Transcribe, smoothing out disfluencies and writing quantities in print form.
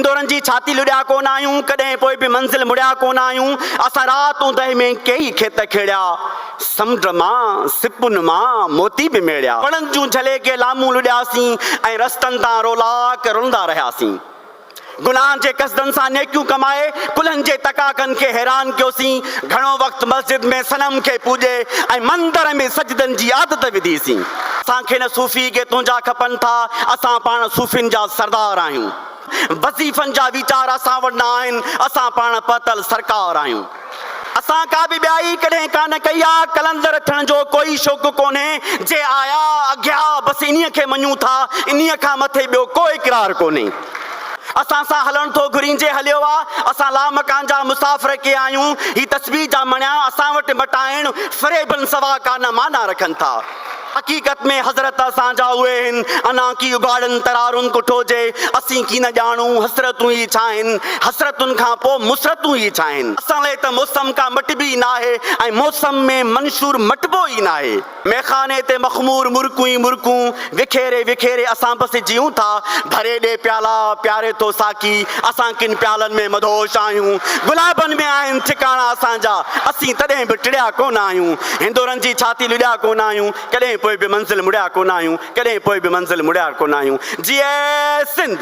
هندورن جي ڇاتي لڏيا ڪونه آهيون، ڪڏهن پوء به منزل مڙيا ڪونه آهيون. اسان رات اوندهه ۾ ڪيئي کيت کيڙيا، سمنڊ مان، سپن مان موتي به ميڙيا. وڻن جون جهلي ڪي لامون لڏياسين ۽ رستن تان رولاڪ رلندا رهياسين. گناهن جي قصدن سان نيڪيون ڪمائي ڪلهن جي تڪاڪن کي حيران ڪيوسين. گهڻو وقت مسجد ۾ صنم کي پوڄي ۽ مندر ۾ سجدن جي عادت وڌيسين. اسان کي نه صوفي ڪي تنهنجا کپن ٿا، اسان پاڻ صوفين جا سردار آهيون. وظيفن جا ويچار اسان وٽ نه آهن، اسان پاڻ پهتل سرڪار آهيون. اسان ڪا به ٻيائي ڪڏهن ڪانه ڪئي آ، قلندر ٿيڻ جو ڪوئي شوق ڪونهي، جي آيا اگهيا بس انهيء کي مڃون ٿا، انهيء کان مٿي ٻيو ڪو اقرار ڪونهي. اسان سان هلڻ ٿو گهرين جي هليو آ، اسان لامڪان جا مسافر ڪي آهيون، هي تسبيح جا مڻيا اسان وٽ مٽائڻ فريبن سوا ڪا نه معنيٰ رکن ٿا. حقيقت ۾ حضرت اسان جا اهي هن، انا ڪي اگهاڙن ترارن ڪٺو جي، اسين ڪي نه ڄاڻون حسرتون ئي ڇا آهن، حسرتن کان پوء مسرتون ئي ڇا آهن. اسان لئه ته موسم ڪا مٽبي ئي ناهي ۽ موسم ۾ منشور مٽبو ئي ناهي. ميخاني تي مخمور مرڪون ئي مرڪون وکيري وکيري اسان بس جيئون ٿا. ڀري ڏي پيالا پياري ٿو ساقي، اسان ڪن پيالن ۾ مدهوش آهيون. گلابن ۾ آهن ٺڪاڻا اسان جا، اسين تڏهن به ٽڙيا ڪونه آهيون. هندورن جي ڇاتي لڏيا ڪونه آهيون، ڪڏهن پوء به منزل مڙيا ڪونه آهيون، ڪڏهن پوء به منزل مڙيا ڪونه آهيون. جيئي سنڌ.